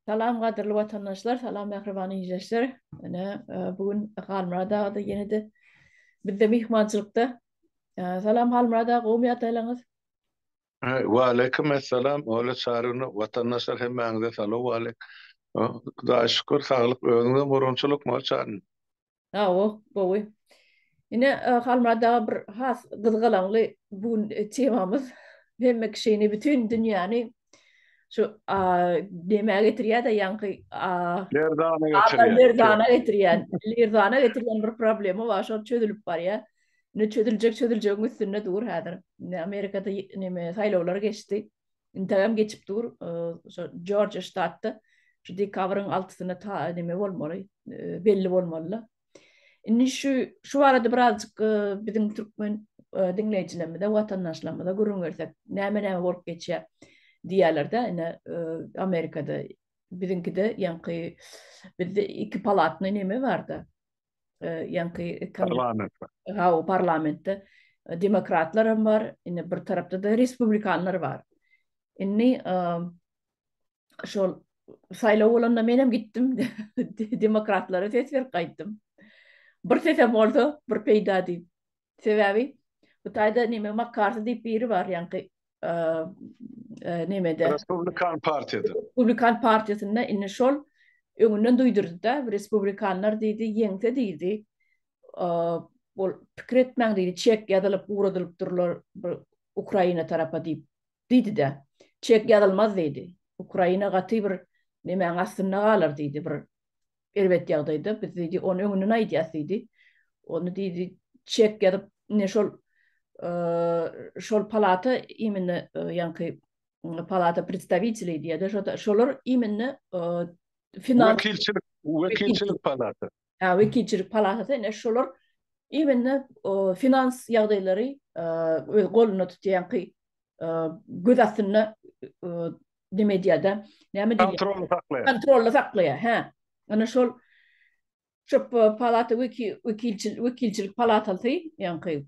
Salam gadyrly watandaşlar, salam mähriban ildeşler. Ine, bu gün Halmyrat aga-da ýene-de bizde myhmançylykda. Salam Halmyrat aga, gowumy ýagdaýlaryňyz? Waleýkim essalam, Ola Çaryna, watandaşlar hemmäňize salowwaleýk. Hudaýa şükür, saglyk, özüňizem gurgunçylykmy Ola Çaryna? Hawa, gowy. Ine, Halmyrat aga bir has gyzgalaňly bu gün temamyz. Hemme kişini, bütün dünýäni şu demä getirýär-de, ýaňky Lerzana getirýär. Lerzana getirýän, lerzana getirýän bir problema bar, şol çözülip barýar. Ine çözüljek çözüljegiň üstünde dur häzir. Ine Amerikada neme saýlawlar geçdi. Integem geçip dur. Şo Jorjiýa ştatda şu dekabryň altysyna ta neme bolmaly, belli bolmaly. Indi şu şu barada birazjyk biziň türkmen diňleýjilerimize, watandaşlarymyza gürrüň bersek, näme-näme bolup geçýär diýýärler-de, ine Amerikada biziňkide ýaňky bizde iki palatny neme barda. Ýaňky parlamentde. Hawa, parlamentde demokratlar hem bar, indi bir tarapda-da respublikanlar bar. Indi şol saýlaw bolanda men hem gitdim, demokratlara ses berip gaýtdym. Bir sesem bolsa, bir peýda diýip. Sebäbi bu taýda neme Makkarty diýip biri bar, ýaňky nemede. Respublikan partiýada. Respublikan partiýasynda indi şol öňünden duýdurdy-da, respublikanlar diýdi, ýeňse diýdi, ol pikir etmäň diýdi, çek ýazylyp ugradylyp durlar bir Ukraina tarapa diýip diýdi-de, çek ýazylmaz diýdi. Ukraina gaty bir nemäň astynda galar diýdi, bir erbet ýagdaýda biz diýdi, ony öňünden aýdýas diýdi. Ony diýdi, çek ýazyp, ine şol şol palata imенно ýaňky palata predstawiteley diýýär-de, şo şolar imенно finans wekilçilik wekilçilik palata. Ha, wekilçilik palatasy ine şolar imенно finans ýagdaýlary öz golunda tutýanky göz astynda neme edýär-de, näme diýýär? Kontrolda saklaýar. Kontrolda saklaýar, hä. Ana şol şo palata wekil wekilçilik wekilçilik palatasy, ýaňky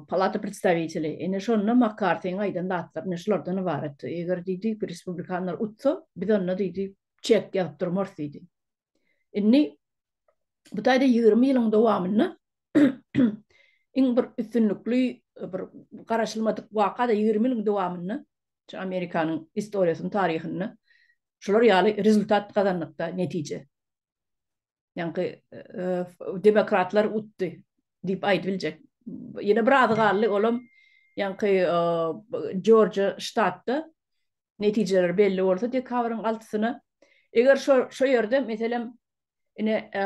palata predstawiteli. Ine şonda Makkartiň aýdan zatlary ine şulardan ybarat. Eger diýdi, respublikanlar utsa, biz onda diýdi, çek ýazyp durmarys diýdi. Indi bu taýda 20 ýylyň dowamynda iň bir üstünlikli bir garaşylmadyk waka da 20 ýylyň dowamynda şu Amerikanyň istoriýasynyň taryhynda şular ýaly rezultat gazandykda netije. Ýaňky e, demokratlar utdy diýip aýdyp biljek. Ýene bir azy galdy, olam ýaňky e, Jorjiýa ştatda netijeler belli bolsa dekabryň altysyna eger şo şo ýerde meselem ine e,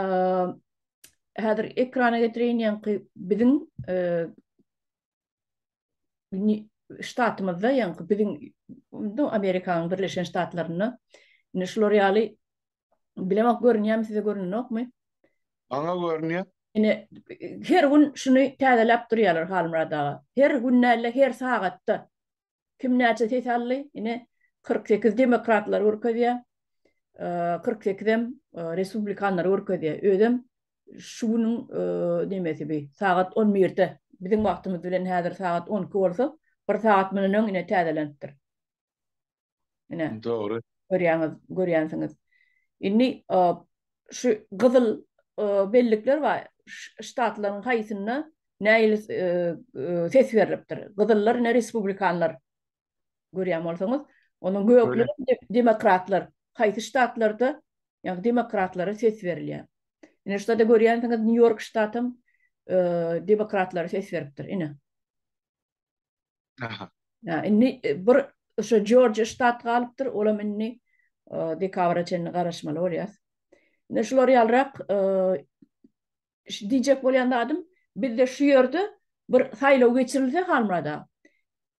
häzir ekrana getireýin ýaňky biziň e, ştatymyzda ýaňky biziň Amerikanyň Birleşen Ştatlarynda ine şular ýaly bilemok görünýärmi size görünenokmy? Maňa görünýär. Ine her gün şuny täzeläp durýarlar Halmyrat aga. Her gün däl-de her sagatda. Kim näçe ses aldy? Ine 48 demokratlar görkezýär. 48 hem respublikanlar görkezýär. Özem şu günüň nemesi bi sagat 11-de biziň wagtymyz bilen häzir sagat 12 bolsa, bir sagat mundan öň ine täzelenipdir. Ine. Dogry. Görýäňiz, görýänsiňiz. Indi şu gyzyl bellikler bar. Ştatlaryň haýsynda nähili ses berlipdir. Gyzyllar ine respublikanlar. Görýän bolsaňyz, onuň gökler demokratlar. Haýsy ştatlarda ýagny demokratlara ses berilýär. Ine şurada görýänsiňiz Nýu-Ýork ştatam demokratlara ses beripdir. Ine. Aha. Ya indi e, bir şu Georgia ştat galypdyr, olam indi e, dekabra çenli garaşmaly bolýar. Indi şular ýalyrak e, diýjek bolýan zadym, bizde şu ýerde bir saýlaw geçirilse Halmyrat aga,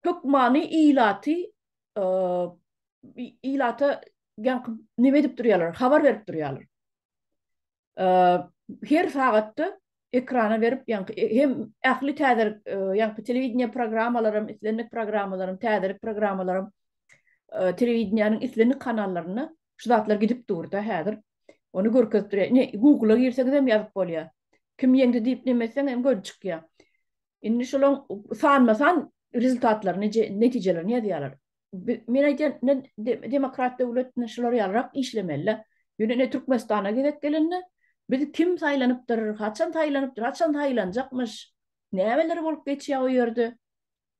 hökmany ilaty e, ilata ýaňky neme edip durýarlar, habar berip durýarlar. Her sagatda ekrana berip, ýaňky hem ähli täzelik, ýaňky telewideniýe programmalaram, islendik programmalaram, täzelik programmalaram telewideniýäniň islendik kanallarynda şu zatlar gidip dur-da häzir. Ony görkezip durýar. Ine, Google-a girseňiz hem ýazyp bolýar. Kim ýeňdi diýip neme etseň hem göni çykýar. Indi şolaň sanma-san rezultatlaryny, netijelerini ýazýarlar. Men aýdýan, men demokrat döwlet şular ýalyrak işlemeli. Ýöne ine Türkmenistana gezek gelende biz kim saýlanypdyr, haçan saýlanypdyr, haçan saýlanjakmyş, nämeler bolup geçýär o ýerde.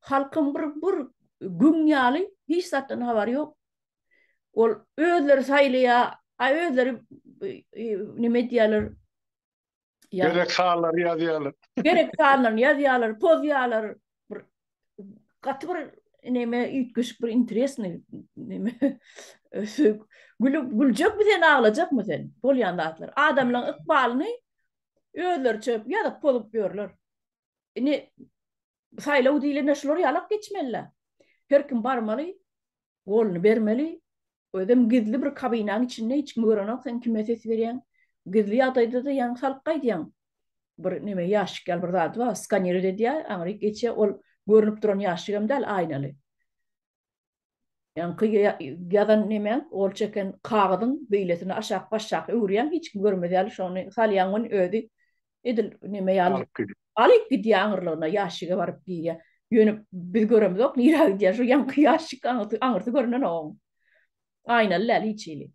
Halkyň bir bir güň ýaly hiç zatdan habary ýok. Ol özleri saýlaýar, a özleri neme edýärler? Gerek sanlary ýazýarlar. Gerek sanlaryny ýazýarlar, pozýarlar. Bir gaty bir neme üýtgeşik bir interesny neme. Gülüp güljekmi sen, aglajakmy sen? Bolýan zatlar. Adamlaryň ykbalyny özleriçe ýazyp pozup ýörler. Indi saýlaw diýlende şular ýalak geçmeli. Her kim barmaly, goluny bermeli. Özem gizli bir kabinaň içinde hiç kim görenok sen kime ses berýäň. Gizli ýagdaýda-da ýaňy salyp gaýdýaň. Bir neme ýaşik ýaly bir zady bar, skanir edýär, aňryk geçýär. Ol görnüp duran ýaşigem däl, aýnaly. Ýaňky ýazan nemäň, gol çeken kagyzyň beýlesini aşak başşak öwürýäň, hiç kim görmez ýaly şony salýaň ony özi edil neme ýaly alyp gidýär aňyrlygyna ýaşige baryp girýär. Ýöne biz göremzok nirä gidýär şu ýaňky ýaşik aňyrsy aňyrsy görnenok oň. Aýnaly däl hiç hili.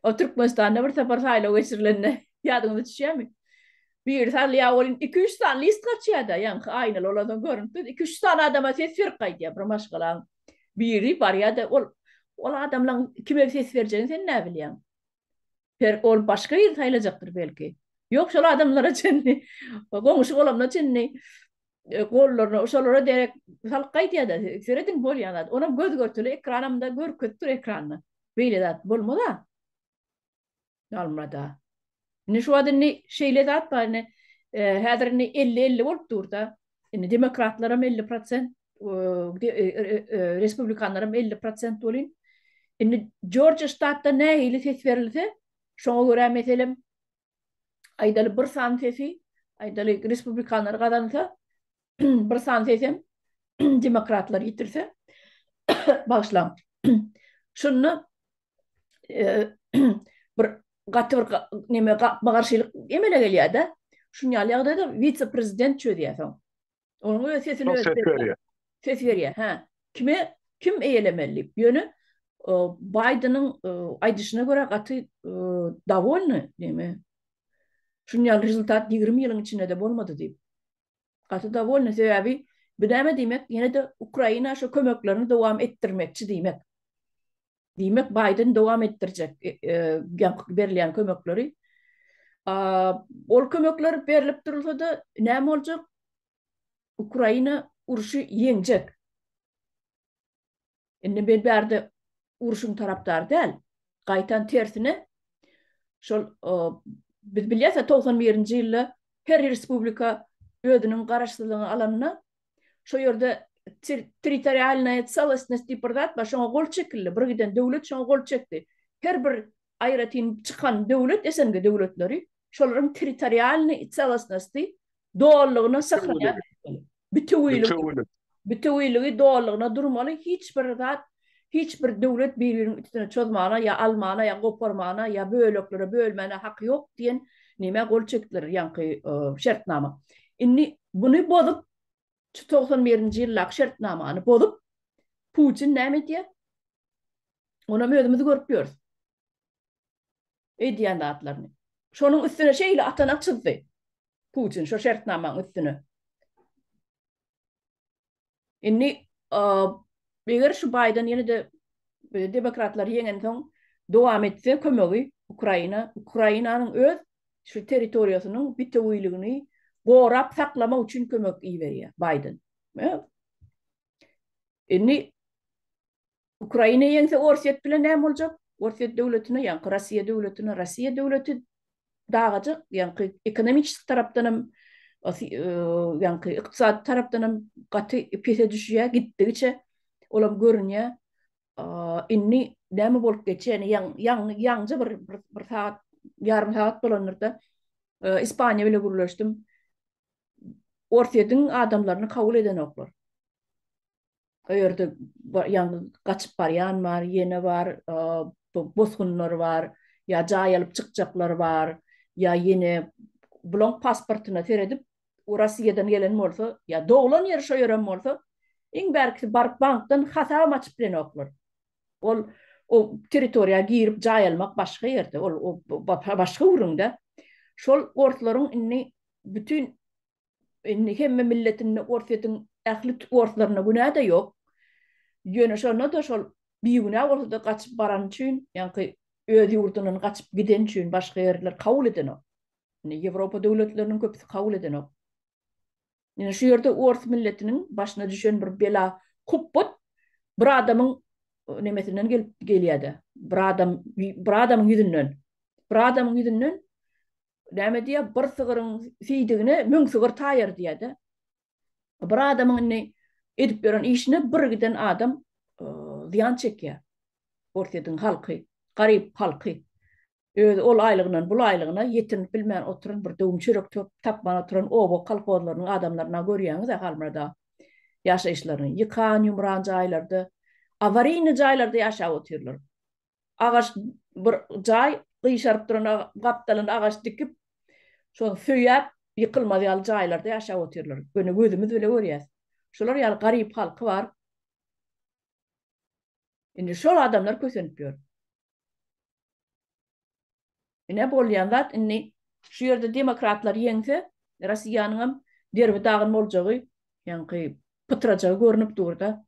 O Türkmenistanda bir sapar saýlaw geçirilende ýadyňyza düşýärmi? Biri salýar welin iki-üç sany list gaçýar-da, ýaňky aýnaly bolansoň görnüp dur. Iki-üç sany adama ses berip gaýdýar bir maşgalaň biri barýar-da ol ol adamlaň kime ses berjegini sen näbilýäň? Her ol başga biri saýlajakdyr belki. Ýok şol adamlara çenli goňşy golamyna çenli e, gollaryna şolara derek salyp gaýdýar-da serediň bolýan zat. Onam göz görteli ekranamda görkezip dur ekranda. Beýle zat bolmaz-a. Almada. Indi şu wagt indi şeýle zat bar indi e, häzir indi 50-50 bolup dur-da. Indi demokratlaram 50%, e, e, respublikanlaram 50% bolyn. Indi Georgia ştatda nähili ses berilse, şoňa görä meselem aýdaly bir san sesi, aýdaly respublikanlar gazansa, bir san sesem demokratlar ýitirse, bagyşlaň. Şunda bir gaty bir neme gapma-garşylyk emele gelýär-de. Şuny ýaly ýagdaýda wise-prezident çözýär soň. Onuň öz sesini özi ses berýär. Ses berýär, hä. Kime kim eýelemeli diýip. Ýöne Baýdeniň aýdyşyna görä gaty dowolny neme. Şuny ýaly rezultat 20 ýylyň içinde-de bolmady diýip. Gaty dowolny sebäbi bu näme diýmek? Ýene-de Ukraina şu kömeklerini dowam etdirmekçi diýmek. Diýmek, Baýden dowam etdirjek ýaňky berilýän kömekleri. Ol kömekler berlip durulsa-da näme boljak? Ukraina urşy ýeňjek. Indi men bärde urşuň tarapdary däl. Gaýtan tersine şol biz bilýäs 91-nji ýylda her respublika özüniň garaşsyzlygyny alanda Şo ýerde territorialnaýa celostnost diýip bir zat bar, şoňa gol çekildi. Bir giden döwlet şoňa gol çekdi. Her bir aýratyn çykan döwlet SNG döwletleri şolaryň territorialnyý celostnosty dolulygyna sahranýat etmeli. Bitewiligi. Bitewiligi dolulygyna durmaly. Hiç bir zat, hiç bir döwlet bir-biriniň üstüne çozmana ýa almana ýa goparmana ýa böleklere bölmäne haky ýok diýen nämä gol çekdiler ýaňky şertnama. Indi buny bozup, şu 91-nji ýyldaky şertnamany bozup, Putin näme edýär? Onam özümiz görüp ýörüs. Edýän zatlaryny. Şonuň üstüne şeýle atanak çyzdy. Putin şo şertnamanyň üstüne. Indi eger şu Baýden ýene-de demokratlar ýeňensoň dowam etse kömegi Ukraina, Ukrainanyň öz şu territoriýasynyň bitewiligini gorap saklamak üçin kömek iberýär Baýden. Indi Ukraina ýeňse Orsýet bilen näme boljak? Orsýet döwletine, ýaňky Russiýa döwletine, Russiýa döwleti dagajak, ýaňky ekonomiçeski tarapdan hem ýaňky ykdysady tarapdan hem gaty pese düşýär gitdigiçe olam görünýär. Indi näme bolup geçýär? Ýaňy ýaňja bir bir sagat, ýarym sagat bolandyr-da. Ispaniýa bile gürleşdim. Orsýetiň adamlaryny kabul edenoklar. O ýerde ýaňy gaçyp barýan bar, ýene bar, bosgunlar bar, ýa jaý alyp çykjaklar bar, ýa ýene bulaň pasportyna seredip, Russiýadan gelen bolsa, ýa doglan ýeri şo ýerem bolsa, Iň bärkisi baryp bankdan hasabam açyp bilenoklar. Ol o territoriýa girip jaý almak başga ýerde, ol başga gürrüň-de. Şol orslaryň indi bütin indi hemme milletinde Orsýetiň ähli orslarynda günä-de ýok. Ýöne şonda-da şol bigünä bolsa-da gaçyp barany üçin, ýaňky öz ýurdundan gaçyp gideni üçin başga ýerler kabul edenok. Indi Ýewropa döwletleriniň köpüsi kabul edenok. Ine şu ýerde ors milletiniň başyna düşen bir bela hupbat bir adamyň nemesinden gelip gelýärde. Bir adam bir adamyň ýüzünden. Bir adamyň ýüzünden näme diýýär? Bir sygyryň siýdigine müň sygyr taýar diýýärde. Bir adamyň indi edip ýören işine bir giden adam zyýan çekýär. Orsýetiň halky, garyp halky. Özi ol aýlygyndan bul aýlygyna ýetinip bilmän oturan bir döwüm çörek tapman oturan oba kolhozlarynyň adamlaryna görýäňiz-ä Halmyrada ýaşaýyşlaryny. Ýykan-ýumran jaýlarda, awaryýnyý jaýlarda ýaşap otyrlar. Agaç bir jaý gyşaryp duran gapdalynda agaç dikip, şony söýäp ýykylmaz ýaly jaýlarda ýaşap otyrlar. Göni gözümiz bile görýäs. Şolar ýaly garyp halky bar. Indi şol adamlar kösenip ýör. Ine bolýan zat indi şu ýerde demokratlar ýeňse Rossiýanyňam derbi dagyn boljagy ýaňky pytrajagy görnüp durda.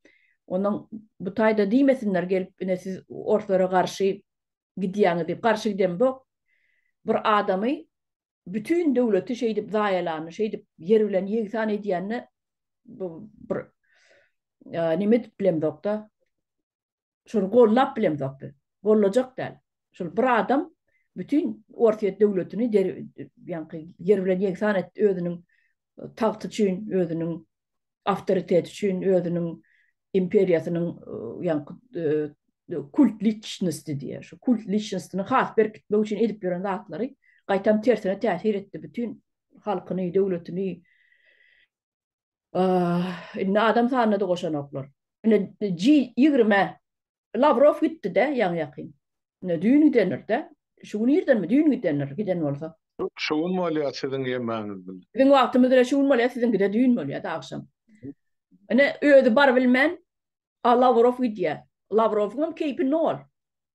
Onuň bu taýda diýmesinler gelip ine siz orslara garşy gidýäňiz diýip garşy gidemzok. Bir adamy bütin döwleti şeýdip zaýalany şeýdip ýer bilen ýegsan edýänine bu bir neme edip bilemzokda. Şony gollap bilemzok biz. Gollajak däl. Şol bir adam bütin Orsýet döwletini der, ýaňky ýer bilen ýegsan etdi özüniň e, tagty üçin, özüniň awtoriteti üçin, özüniň imperiýasynyň e, ýaňky e, kult liçnosti diýýär. Şu kult liçnostini has berkitmek üçin edip ýören zatlary gaýtam tersine täsir etdi bütin halkyny, döwletini. Indi adam sanyna-da goşanoklar. Ine G ýigrimä Lawrow gitdi-de ýaňy-ýakyn. Ine düýn gidendir-de. Şu gün irdenmi, düýn gidendir, giden bolsa. Şu gün bolýar siziň ýemäňiz bilen. Biziň wagtymyz bilen şu gün bolýar, siziňkide düýn bolýar-da agşam. Ine özi barybilmän, a Lawrow gidýär. Lawrowyňam keýpi nol.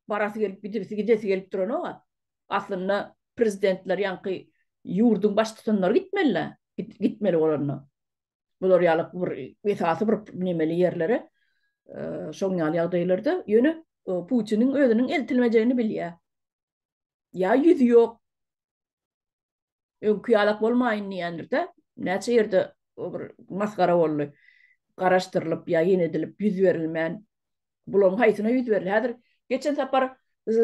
Barasy gelip, gidesi, gidesi gelip duranok-a. Aslynda prezidentler ýaňky ýurduň baştutanlary gitmeli-dä, gitmeli bolanda. Bular ýaly bir esasy bir nemeli ýerlere şoň ýaly ýagdaýlarda ýöne Putiniň özüniň eltilmejegini bilýär. Ýa ýüzi ýok. Öňki ýalak bolmaýyn diýendir-de. Näçe ýerde bir masgara boldy. Garaşdyrylyp ýa ýene edilip ýüz berilmän. Bularyň haýsyna ýüz berildi? Häzir geçen sapar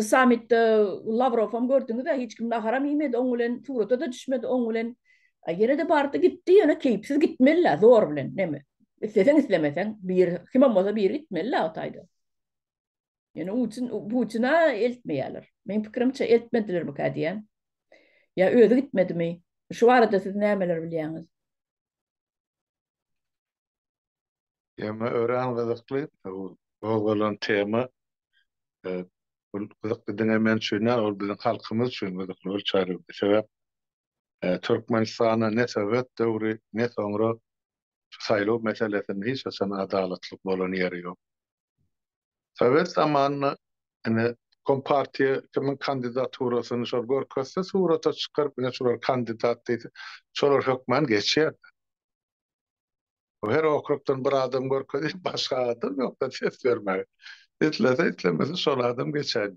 sammitde Lawrowam gördüňiz-ä, hiç kim naharam iýmedi, oň bilen surata-da düşmedi, oň bilen ýene-de bardy gitdi, ýöne keýpsiz gitmeli-lä, zor bilen, neme, isleseň islemeseň, biri, kimem bolsa biri gitmeli-lä o taýda. Ýöne Putin, Putina eltmeýärler. Meň pikirimçe eltmedilermikä diýýän. Ýa özi gitmedimi? Şu barada siz nämeler bilýäňiz? Tema örän gyzykly. Gozgalan tema. Bu gyzykly diňe men üçin däl, ol biziň halkymyz üçin gyzykly bir çäre. Sebäp Türkmenistanda ne sowet döwri, ne soňra şu saýlaw meselesinde hiç haçan adalatlyk bolan ýeri ýok. Sowet zamanynda ine Kompartiýa kimiň kandidaturasyny şol görkezse surata çykaryp ine şular kandidat diýse şolar hökman geçýärdi. Her okrugdan bir adam görkezip başga adam ýokda ses bermäge. Islese islemese şol adam geçäýdi.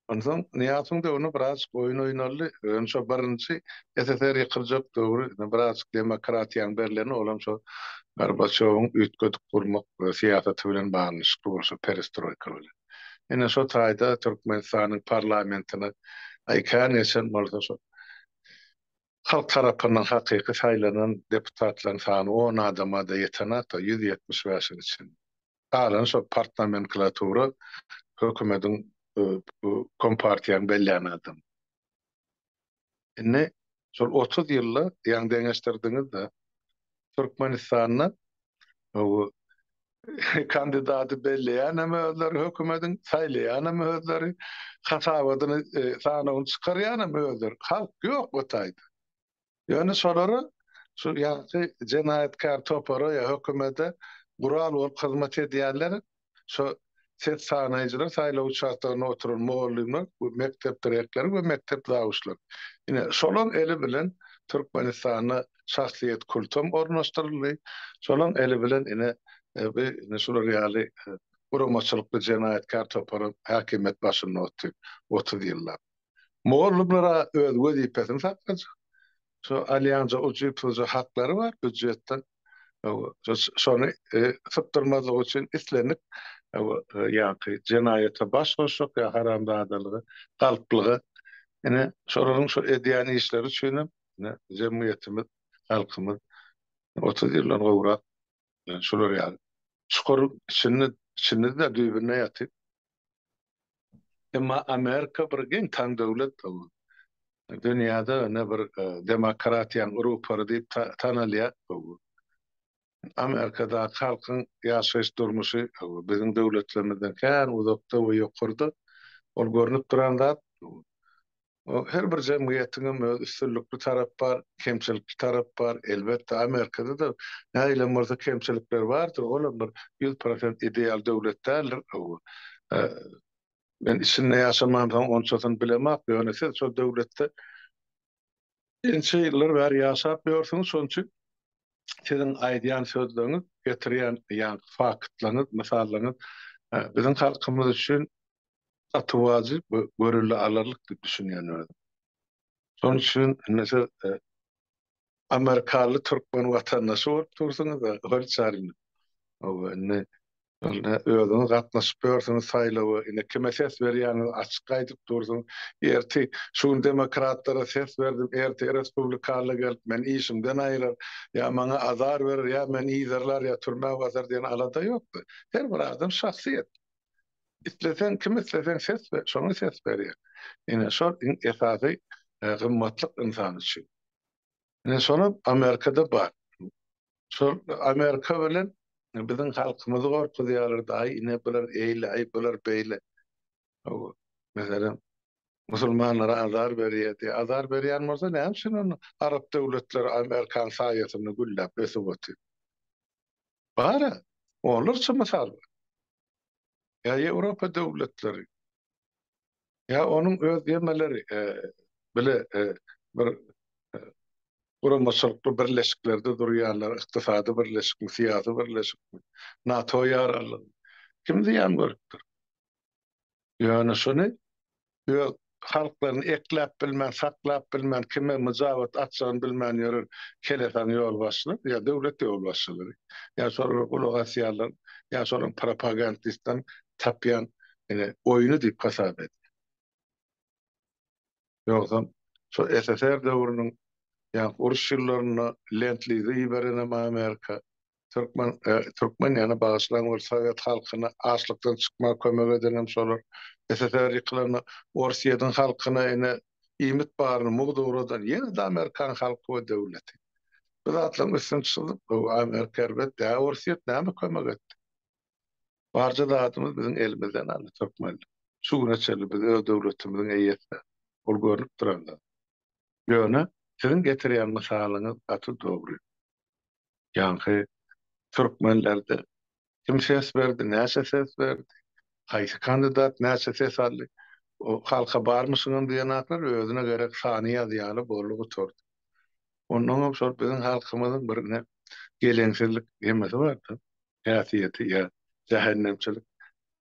Onsoň Nyýazowyň döwründe birazjyk oýun oýnaldy. Ýöne şo birinji SSR ýykyljak döwri birazjyk demokratiýaň berleni olam şo Gorbaçýowyň üýtgedip gurmak syýasaty bilen baglanyşykly boldy şo perestroýka bilen. Ine şo taýda Türkmenistanyň parlamentine aý kän geçen bolsa şo halk tarapyndan hakyky saýlanan deputatlaryň sany on adama-da ýetenok-da 175-iň içinde. Galany şo partnomenklatura hökümediň kompartiýaň bellän adamy. Indi şol 30 ýylda ýaňy deňeşdirdiňiz-de Türkmenistanda bu kandidaty belleýän hem özleri hökümediň, saýlaýan hem özleri, hasabatyny sanawyny çykarýan hem özleri. Halk ýok o taýda. Ýöne şolara. şu ýaňky jenaýatkär topara ýa hökümete gural bolup hyzmat edýänler şo ses sanaýjylar, saýlaw uçastogynda oturan mugallymlar we mekdep direktory we mekdep zawuçlary. Ine, şolaň eli bilen Türkmenistanda şahsyýet kultam ornaşdyryldy. Şolaň eli bilen ine, bu ine şular ýaly guramaçylykly jenaýatkär toparam häkimiýet başynda otyr 30 ýyllap. Mugallymlar-a öz wezipesini saklajak. Şo alýanja ujypsyzja haklary bar býujetden. Şony sypdyrmazlyk üçin islendik ýaňky jenaýata baş goşjak ýa haramzadalyga, galplyga ine şolaryň şo edýän işleri üçinem ine jemgyýetimiz, halkymyz 30 ýyldan gowrak şular ýaly çukuryň içinde, içinde-de düýbünde ýatyp. Emma Amerika bir geň taň döwlet. Dünýäde ine bir demokratiýanyň rupory diýip tanalýar. Amerikadaky halkyň ýaşaýyş durmuşy biziň döwletlerimizden kän uzakda we ýokarda. Ol görnüp duran zat. Her bir jemgyýetiň hem öz üstünlikli tarapy bar, kemçilikli tarapy bar. Elbetde, Amerikada-da nähilem bolsa kemçilikler bardyr. Olam bir 100% ideal döwlet däldir. Men içinde ýaşamamsoň onçasyny bilemok, ýöne siz şol döwletde ençe ýyllar bäri ýaşap ýörsüňiz, şonuň üçin siziň aýdýan sözleriňiz, getirýän ýaňky faktlaryňyz, mysallaryňyz biziň halkymyz üçin gaty wajyp we görelde alarlyk diýip düşünýän özüm. Şonuň üçin indi siz amerikaly türkmen watandaşy bolup dursuňyz-da, Gülçaryn. Hawa, indi indi özüňiz gatnaşyp ýörsüňiz saýlawa, indi kime ses berýäňizi açyk aýdyp dursuň. Ertir şu gün demokratlara ses berdim, ertir respublikaly gelip meni işimden aýyrar, ýa maňa azar berer, ýa meni yzarlar, ýa türmä basar diýen alada ýokdy. Her bir adam şahsyýet. Isleseň, kim isleseň ses ber, şoňa ses berýär. Ine, şol iň esasy gymmatlyk ynsan üçin. Ine, şonam Amerikada bar. Şol Amerika bilen biziň halkymyzy gorkuzýarlar, aý, ine, bular eýle, aý, bular beýle. Meselem, musulmanlara azar berýär diýýär. Azar berýän bolsa, näme üçin onda arap döwletleri Amerikanyň saýasynda gülläp ösüp otyr? Bar-a, onlarça mysal bar. Ýa Ýewropa döwletleri, ýa onuň öz ýemeleri bile bir guramaçylykly birleşiklerde durýanlar, ykdysady birleşikmi, syýasy birleşikmi, NATO ýaranlygymy, kim zyýan görüpdir? Ýöne şuny öz halklaryny ekläp bilmän, saklap bilmän, kime myjabat atjagyny bilmän ýören kelesaň ýolbaşçylar ýa döwlet ýolbaşçylary, ýa şolara gulak asýanlar, ýa şolaryň propagandistden tapýan ine oýny diýip hasap edýän. Ýogsam şo SSR döwrüniň ýaňky uruş ýyllarynda lend-lizi iberenem Amerika, Türkmen türkmen ýany bagyşlaň ol sowet halkyna açlykdan çykmaga kömek edenem şolar. SSR ýykylanda Orsýetiň halkyna ine iýmit baryny mugt ugradan ýene-de amerikan halky we döwleti. Bu zatlaryň üstüni çyzyp bu Amerika erbet dä Orsýet näme kömek etdi? Barja zadymyz biziň elimizden aldy türkmenler. Şu güne çenli biz öz döwletimiziň eýesi däl. Ol görnüp duran zat. Ýöne siziň getirýän mysalyňyz gaty dogry. Ýaňky türkmenlerde kim ses berdi, näçe ses berdi, haýsy kandidat näçe ses aldy, o halka barmyşyňam diýenaklar özüne gerek sany ýazýaly boldy gutardy. Onnoňam şol biziň halkymyzyň bir ine geleňsizlik hemmesi barda, häsiýeti ýa jähennemçilik.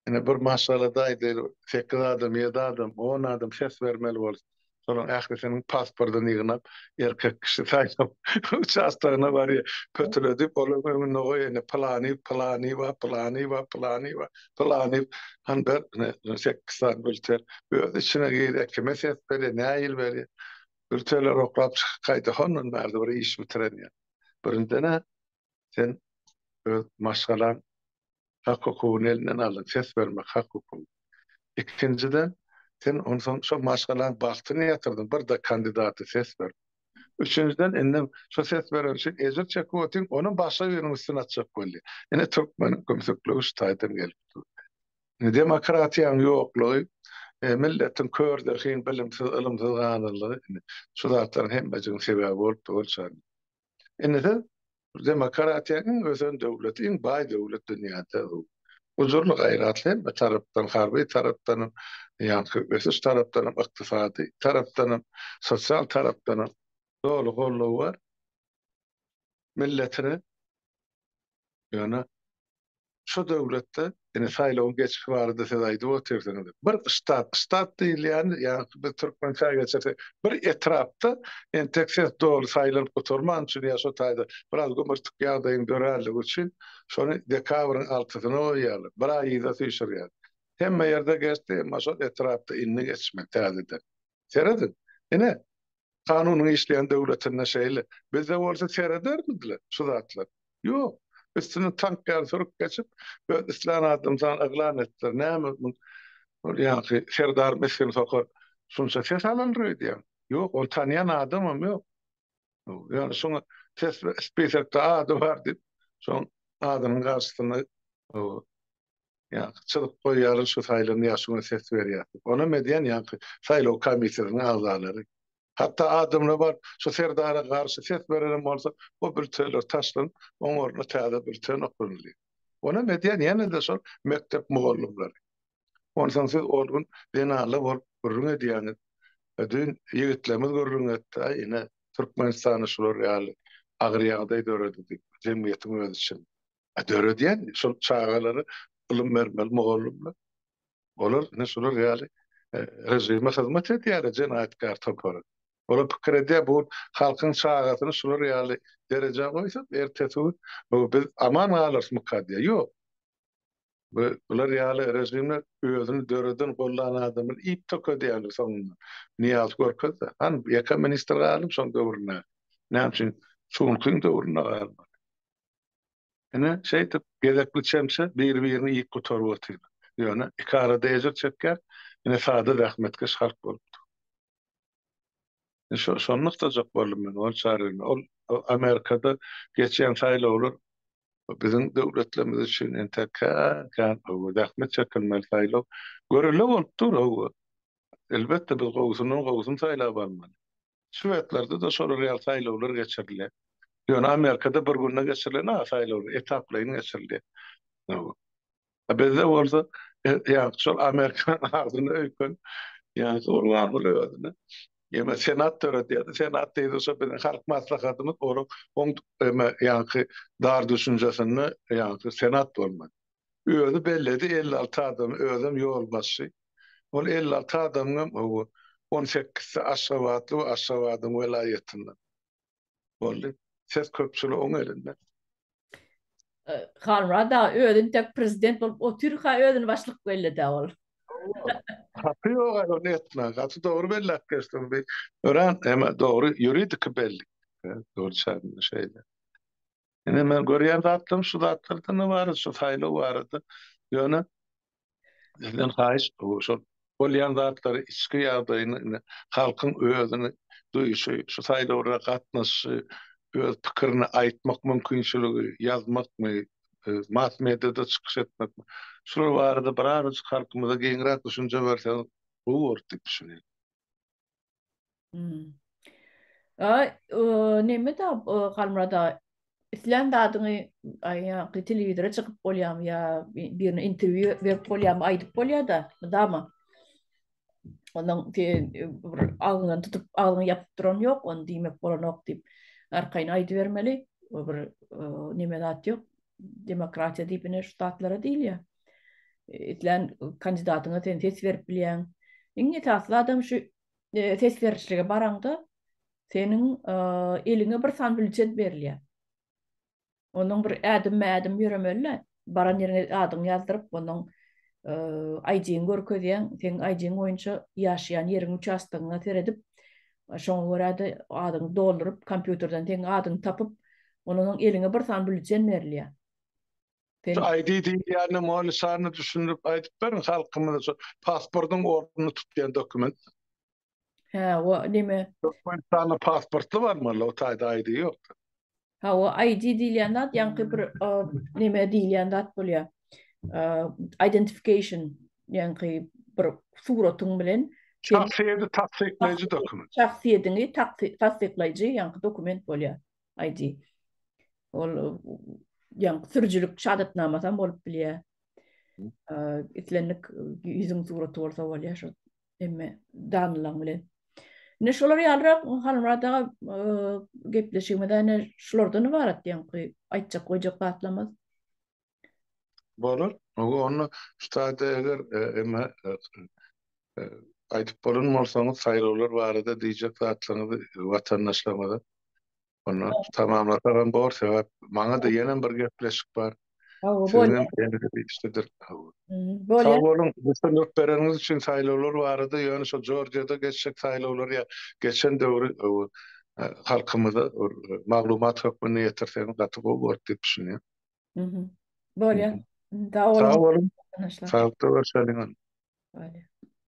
Ine bir maşgalada aýdaýly sekiz adam, ýedi adam, on adam ses bermeli bolsa, şolaryň ählisiniň pasportyny ýygnap, erkek kişi saýlaw uçastogyna barýar, pötüledip, olaryň öňünde goýýar, ine pylany, pylany bar, pylany bar, pylany bar, pylany, hany ber, ine sekiz sany bülten, öz içine girýär, kime ses berýär, nähili berýär, bültenler oklap çykyp gaýdýar, hondan bärde bir iş bitiren ýok. Birinjiden-ä sen öz maşgalaň hak-hukugyny elinden aldyň, ses bermek hak-hukugy. Ikinjiden, sen onsoň şo maşgalaň bagtyny ýatyrdyň, bir-de kandidata ses berip. Üçünjiden, indem şo ses beren üçin ejir çekip otyň, onam başga biriniň üstüne atjak bolýar. Ine, türkmeniň kümsükligi şu taýdan gelip dur. Demokratiýanyň ýoklugy, milletiň kör zehin, bilimsiz, ylymsyz galanlygy ine, şu zatlaryň hemmejiginiň sebäbi bolup dur, Gülşen. Indi siz demokratiýa iň ösen döwlet, iň baý döwlet dünýäde. Gujurly, gaýratly hemme tarapdan, harby tarapdanam, ýaňky ösüş tarapdanam, ykdysady tarapdanam, sosial tarapdanam doly goldaw bar milletine. Ýöne şu döwletde indi saýlawyň geçişi barada siz aýdyp otyrsyňyz. Bir ştat, ştat diýilýäni, ýagny biz türkmençä geçirsek, bir etrapda entek ses doly saýlanyp gutarman üçin ýa şo taýda biraz gümürtik ýagdaýyň döränligi üçin şony dekabryň altysyna goýýarlar. Bir aý yza süýşürýärler. Hemme ýerde geçdi, emma şol etrapda indi geçmeli täzeden. Serediň, ine, Kanunyň işleýän döwletinde şeýle. Bizde bolsa seredermidiler şu zatlar? Ýok. Üstünden tank ýaly sürüp geçip, öz islän adamsyny yglan etdiler. Näme muň ol ýaňky Serdar misgin sokar şunça ses alandyr öýdýäň? Ýok, ony tanýan adamam ýok. Ýöne şoňa ses spisekde ady bar diýip, şoň adynyň garşysyna Ýaňky çyzyk goýýarlar şu saýlanýar şuňa ses berýär diýip. Onam edýän ýaňky saýlaw komissiýasynyň agzalary. Hatda adamlar bar şu Serdara garşy ses berenem bolsa o bültenler taşlanyp oň ornuna täze bülten oklanylýar. Onam edýän ýene-de şol mekdep mugallymlary. Onsoň siz ol gün zenanlar bolup gürrüň edýäňiz. Düýn ýigitlerimiz gürrüň etdi, aý ine Türkmenistanda şular ýaly agyr ýagdaý döredi diýip jemgyýetiň öz içinde. Döredýän şol çagalara ylym bermeli mugallymlar. Olar ine şular ýaly režime hyzmat edýärler jenaýatkär topary. Olar pikir edýär bu halkyň çagasyny şular ýaly derejä goýsak ertesi gün bu biz aman galarysmyka diýýär. Ýok. Bu bular ýaly režimler özüni döreden gollan adamyny iýip tökedýärler soňunda. Nyýazow görkezdi. Hany ýeke ministr galdymy şoň döwründe? Näme üçin şu günkiň döwründe galmady? Ine, şeýdip, gezekli çemçe biri-birini iýip gutaryp otyrlar. Ýöne iki arada ejir çekýän, ine, sada zähmetkeş halk bolup dur. Ine, şony nygtajak boldum men, ol çaryny. Ol Amerikada geçýän saýlawlar biziň döwletlerimiz üçin entek kän-kän zähmet çekilmeli saýlaw. Görelde bolup dur, hawa. Elbetde, biz gowusyndan gowusyny saýlap almaly. Şwedlerde-de şolar ýaly saýlawlar geçirilýär. Ýöne Amerikada bir günde geçirilen a saýlawlar, etaplaýyn geçirilýär. A bizde bolsa, ýa şol Amerikanyň agzyna öýken, ýa Gurbanguly özüne ýa Senat döredýär. Senat diýdi şo biziň halk maslahatymyz, onuň oň ýaňky dar düşünjesinde ýaňky Senat bolmaly. Özi belledi 56 adamy, özem ýolbaşçy. Ol 56 adamyňam hawa, on sekizsi aşgabatly we Aşgabadyň welaýatyndan. Boldy. Ses köpçüligi oň elinde. Halmyrat aga özi intek prezident bolup otyrka özüni başlyk belledi ol. Haky ýok ony etmäge. Gaty dogry belläp geçdiň. Bir örän hem dogry ýuridiki bellik. Dogry çagynda şeýle. Ine men görýän zatlarym şu zatlardan ybarat, şu saýlaw barada. Ýöne sizden haýyş, şol bolýan zatlary, içki ýagdaýyny indi halkyň özüni duýuşy, şu saýlawlara gatnaşyşy, öz pikirini aýtmak mümkinçiligi, ýazmakmy, mass mediada çykyş etmekmi, şular barada birazajyk halkymyza giňräk düşünje berseňiz gowy bolar diýip düşünýän. Hmm. A, neme da Halmyrat aga, islän zadyňy aýaky telewizora çykyp bolýarmy ýa birine interwýu berip bolýarmy, aýdyp bolýar-da, mydama. Ondan sen bir agzyňdan tutup, agzyňy ýapyp duran ýok, ony diýmek bolanok diýip arkaýyn aýdybermeli. O bir neme zat ýok. Demokratiýa diýip ine şu zatlara diýilýär. Islän kandidatyňa sen ses berip bilýäň. Iň esasy zadam şu ses berişlige baraňda seniň eliňe bir sany bülten berilýär. Onuň bir ädimme-ädim ýöremeli-de, baran ýeriňe adyňy ýazdyryp, onuň ID-ňi görkezýäň, seň ID-ň boýunça ýaşaýan ýeriň uçastogyňa seredip, şoňa görä-de adyňy dolduryp, kompýuterden seň adyňy tapyp, ondan soň eliňe bir sany bülten berilýär. Şu ID diýilýänine manysyny düşündirip aýdyp beriň halkymyza şu pasportyň ornuny tutýan dokument. Hä, o neme? Türkmenistanda pasportly barmaly, o taýda ID ýok. Ha, o ID diýilýän zat ýaňky bir neme diýilýän zat bolýar. Identification, ýaňky bir suratyň bilen şahsyýeti tassyklaýjy dokument. Şahsyýetiňi tassyklaýjy ýaňky dokument bolýar. ID. Ol ýaňky sürüjilik şahadatnamasy hem bolup bilýär. Islendik ýüzüň suraty bolsa bolýar şo hemme danlaň bilen. Ine şolar ýalyrak Halmyrat aga gepleşigimiz ine şulardan ybarat ýaňky aýtjak goýjak zatlarymyz. Bolar. Onda şu taýda eger eme aýdyp bolan bolsaňyz saýlawlar barada diýjek zatlaryňyzy watandaşlarymyza onda tamamlasagam bor sebäp maňa-da ýenem bir gepleşik bar. Siziňem eliňiz işdedir. Sag boluň, düşündirip bereniňiz üçin saýlawlar barada ýöne şo Jorjiýada geçjek saýlawlar ýa geçen döwri halkymyza maglumat hökmünde ýetirseňiz gaty gowy bolar diýip düşünýän. Bolýar. Sag boluň. Saglykda görşeliň. Bolýar.